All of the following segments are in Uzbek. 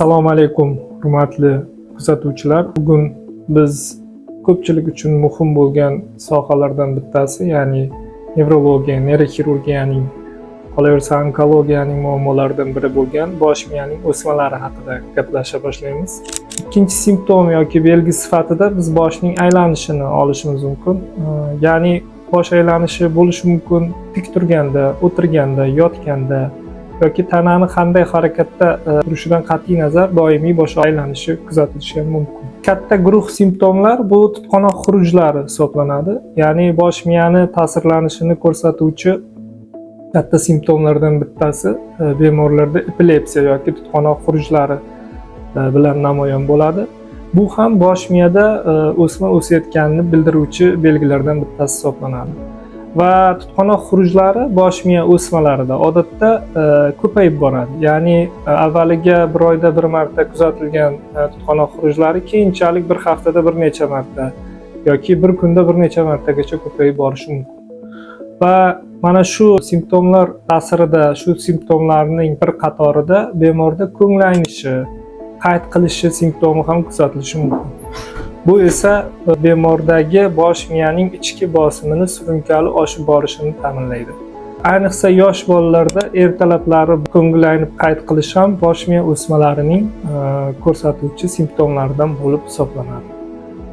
Assalomu alaykum, hurmatli kuzatuvchilar. Bugun biz ko'pchilik uchun muhim bo'lgan sohalardan bittasi, ya'ni nevrologiya, neyroxirurgiyaning, qolaversa onkologiyaning muammolaridan biri bo'lgan bosh miyaning o'smalari haqida gaplasha boshlaymiz. Ikkinchi simptom yoki belgi sifatida biz boshning aylanishini olishimiz mumkin. Ya'ni bosh aylanishi bo'lishi mumkin tik turganda, o'tirganda, yotganda yoki tanani qanday harakatda turishidan qat'iy nazar doimiy bosh aylanishi kuzatilishi ham mumkin. Katta guruh simptomlar bu tutqanoq xurujlari hisoblanadi. Ya'ni bosh miyani ta'sirlanishini ko'rsatuvchi katta simptomlardan bittasi bemorlarda epilepsiya yoki tutqanoq xurujlari bilan namoyon bo'ladi. Bu ham bosh miyada o'sma o'sayotganini bildiruvchi belgilardan bittasi hisoblanadi. Va tutqanoq xurujlari bosh miya o'smalarida odatda ko'payib boradi. Ya'ni avvaliga bir oyda bir marta kuzatilgan tutqanoq xurujlari keyinchalik bir haftada bir necha marta yoki bir kunda bir necha martagacha ko'payib borishi mumkin. Va mana shu simptomlar ta'sirida, shu simptomlarning bir qatorida bemorda ko'ngli aynishi, qayt qilishi simptomi ham kuzatilishi mumkin. Bu esa bemordagi bosh miyaning ichki bosimini surunkali oshib borishini ta'minlaydi. Ayniqsa yosh bolalarda ertalablari ko'ngil aynib qayt qilish ham bosh miya o'smalarining ko'rsatuvchi simptomlaridan bo'lib hisoblanadi.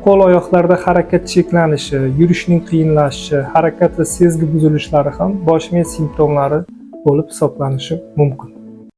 Qo'l oyoqlarda harakat cheklanishi, yurishning qiyinlashishi, harakat va sezgi buzilishlari ham bosh miya simptomlari bo'lib hisoblanishi mumkin.